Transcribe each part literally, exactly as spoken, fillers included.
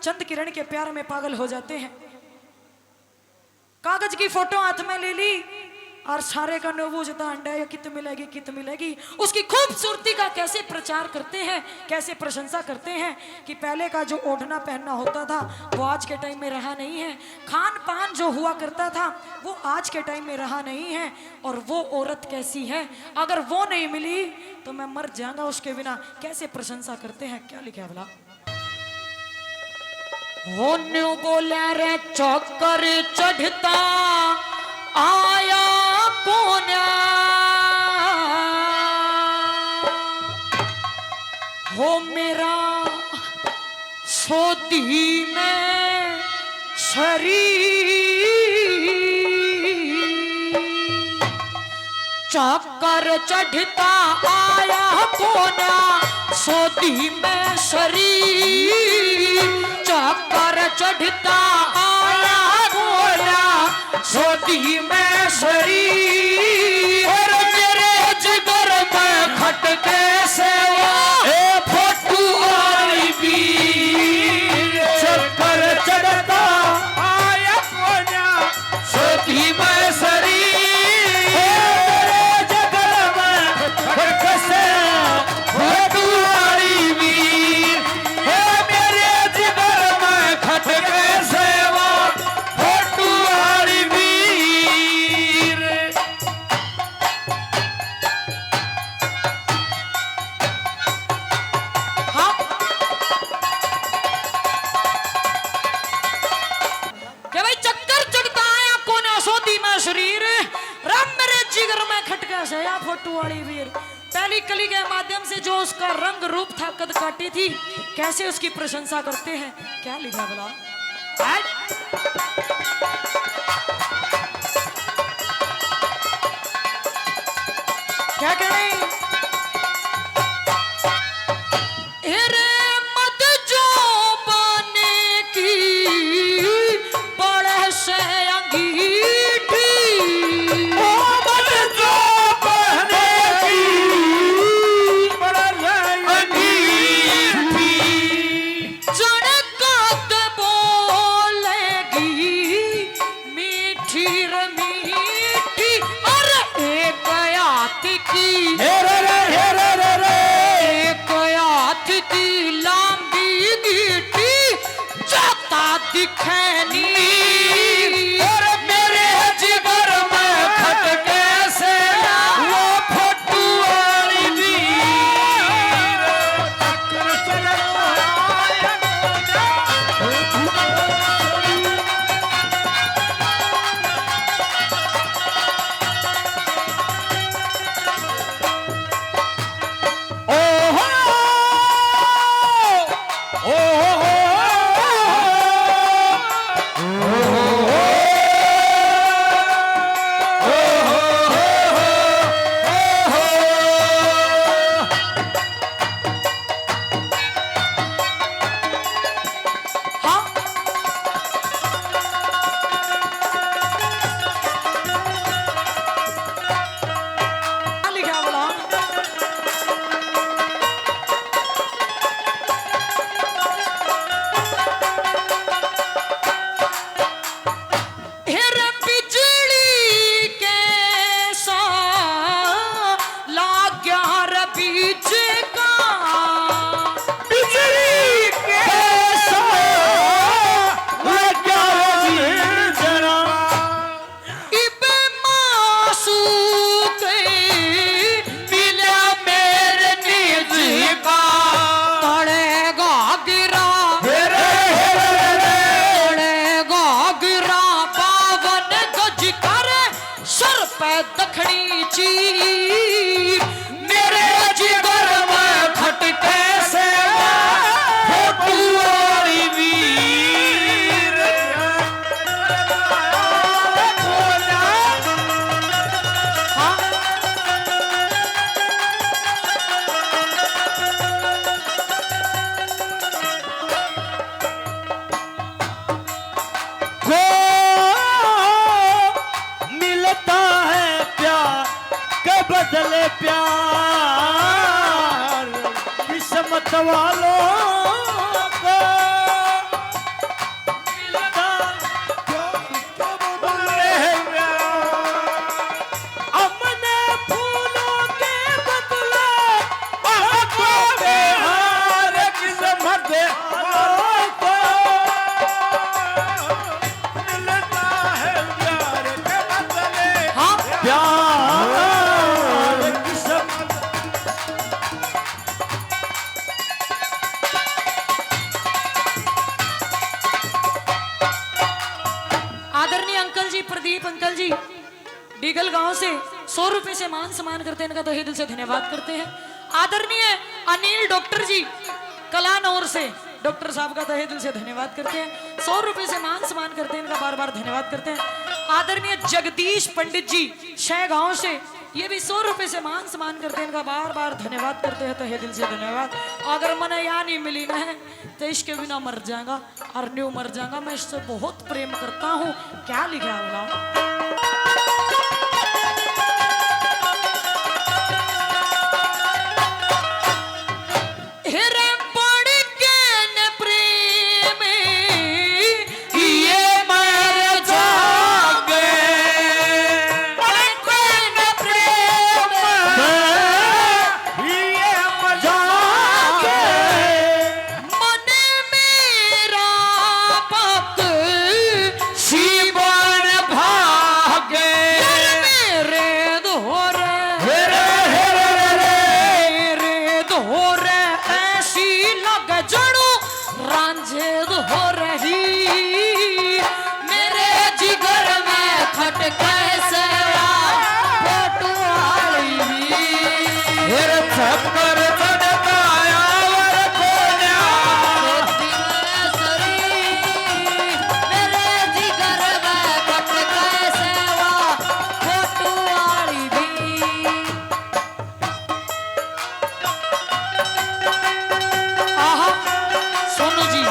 चंद किरण के प्यार में पागल हो जाते हैं। कागज की फोटो हाथ में ले ली और सारे का नोबू जता अंडा, ये कित मिलेगी, कित मिलेगी। उसकी खूबसूरती का कैसे प्रचार करते हैं, कैसे प्रशंसा करते हैं कि पहले का जो ओढ़ना पहनना होता था, वो आज के टाइम में रहा नहीं है। खान पान जो हुआ करता था, वो आज के टाइम में रहा नहीं है। और वो औरत कैसी है, अगर वो नहीं मिली तो मैं मर जाऊंगा उसके बिना। कैसे प्रशंसा करते हैं, क्या लिखा है भला? हो न्यू बोल्या रे, चक्कर चढ़ता आया कोन्या। हो मेरा सोधी में सरी, चक्कर चढ़ता आया कोन्या, सोधी में सरी, चक्कर चढ़ता आया कोन्या, सोधी में सरी। और मेरे जिगर में खटके से वो, ए फोटू वाली भी, चक्कर चढ़ता आया कोन्या, सोधी में सरी। हे मेरे जिगर में खटके से फोटू वाली भी, हे मेरे जिगर में खटके से वो फोटू वाली भी। हाँ। के भाई चक्कर चढ़ता आया कोन्या, सोधी में शरीर, राम मेरे जिगर में खटका से या फोटू वाली वीर। पहली कली के माध्यम से जो उसका रंग रूप था, कद काटी थी, कैसे उसकी प्रशंसा करते हैं, क्या लिखा भला? आज क्या कहने? एरे मत जो बने की बड़े से अंगीठी। ओ मत जो बने की बड़े से अंगीठी। जनकत बोलेगी मीठी रे मीठी, अरे एक हाथ की, हे रे रे, हे रे रे रे। एक हाथ की लंबी गीटी, जाता दिखे नी। और मेरे जिगर में खटके से वो फोटू वाली भी। ओहो, ओहो, हाँ। क्या लिखा बोला? हेर बिजली के सा लाग्या रे बीज का। बिजली के सा लाग्या रे बीज का। इब मासूक मिला मेरे निज का। तड़े घाघरा, तड़े घाघरा बावन गज कर, सर पे दखनी चीर। मेरे जिगर में खटके से वो फोटू वाली वीर। को मिलता है प्यार के बदले प्यार किस्मत वालों को। अंकल जी डीगल गांव से सौ रुपए से मान सम्मान करते हैं, इनका तहे दिल से धन्यवाद करते हैं। आदरणीय अनिल डॉक्टर जी कलानौर से, डॉक्टर साहब का तहे दिल से धन्यवाद करते हैं। सौ रुपए से मान सम्मान करते हैं, इनका बार बार धन्यवाद करते हैं। आदरणीय जगदीश पंडित जी शहगांव से, ये भी सौ रुपए से मान सम्मान करते हैं, इनका बार बार धन्यवाद करते हैं, तहे दिल से धन्यवाद। अगर मने या नहीं मिली ना है तो इसके बिना मर जाएगा। और न्यू मर जाऊंगा, मैं इससे बहुत प्रेम करता हूँ। क्या लिखा है बोला? हेरे पड़ के न प्रेम, ये मर जागे। पड़ के न प्रेम, ये मर जागे। मन मेरा पक सीबन भागे। यार मेरे धोरे, हेरे, हेरे, रे, रे। मेरे धोरे ऐसी लग जड़ू रांझे धोरे ही। मेरे जिगर में खटके से आ फोटो आली भी। हेरे छप्पर चढ़ता आवर कोन्या। सरी, मेरे जिगर में खटके से आ फोटो आली भी। आहा, सोनू जी।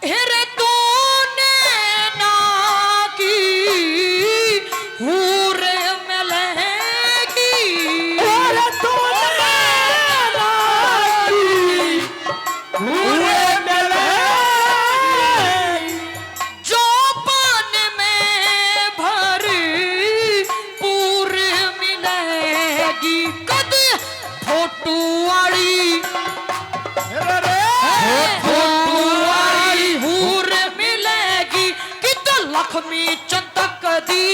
हेरे तूने ना की हूर मिलेगी। हेरे तूने ना की हूर मिलेगी। जोबन में भरपूर मिलेगी। कद फोटू आली, अरे रे। फोटू आली हूर मिलेगी। कित लक्ष्मी चंदक दी।